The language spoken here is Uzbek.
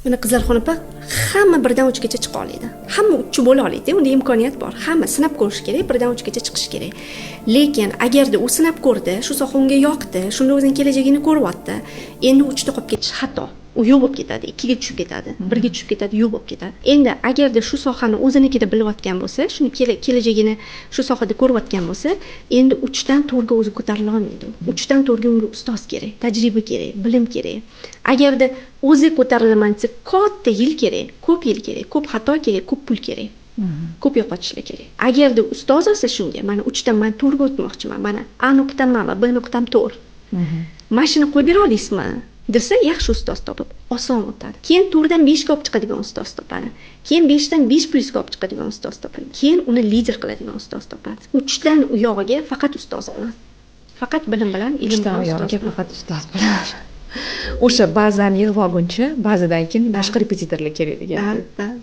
Mana, Qizlarxon opa, hamma 1 dan 3gacha chiqa oladi, hamma uchchi bo'la oladi, unda imkoniyat bor. Hamma sinab ko'rishi kerak, 1 dan 3gacha chiqishi kerak. Lekin agarda u sinab ko'rdi, shu soha unga yoqdi, shunda o'zini kelajagini ko'ryapti, endi 3da qolib ketish xato. U yo'q bo'lib ketadi, 2ga tushib ketadi, 1ga tushib ketadi, yo'q bo'lib ketadi. Endi agarda shu sohani o'zinikida bilayotgan bo'lsa, shuni kelajagini shu sohada ko'rayotgan bo'lsa, endi 3dan 4ga o'zi ko'tarila olmaydi. 3dan 4ga unga ustoz kerak, tajriba kerak, bilim kerak. Agarda o'zi ko'tarilaman desa, katta yil kerak, ko'p yil kerak, ko'p xato kerak, ko'p pul kerak, ko'p yo'qotishlar kerak. Agarda ustoz olsa shunga, mana, 3dan man 4ga o'tmoqchiman, mana A nuqtam mana, B nuqtam 4, mana shuni qo'yib bera olasizmi desa, yaxshi ustoz topib, oson o'tadi. Keyin 4dan 5ga olib chiqadigan ustoz topadi, keyin 5dan 5 plyusga olib chiqadigan ustoz topadi, keyin uni lider qiladigan ustoz topadi. 3dan u yog'iga faqat ustoz bilan, faqat bilim bilan, ilm 3dan bilan, u yog'iga ustoz bilan. Faqat ustoz bilan. O'sha bazani yig'ib olguncha, bazadan keyin boshqa repetitorlar kerak degan. Да.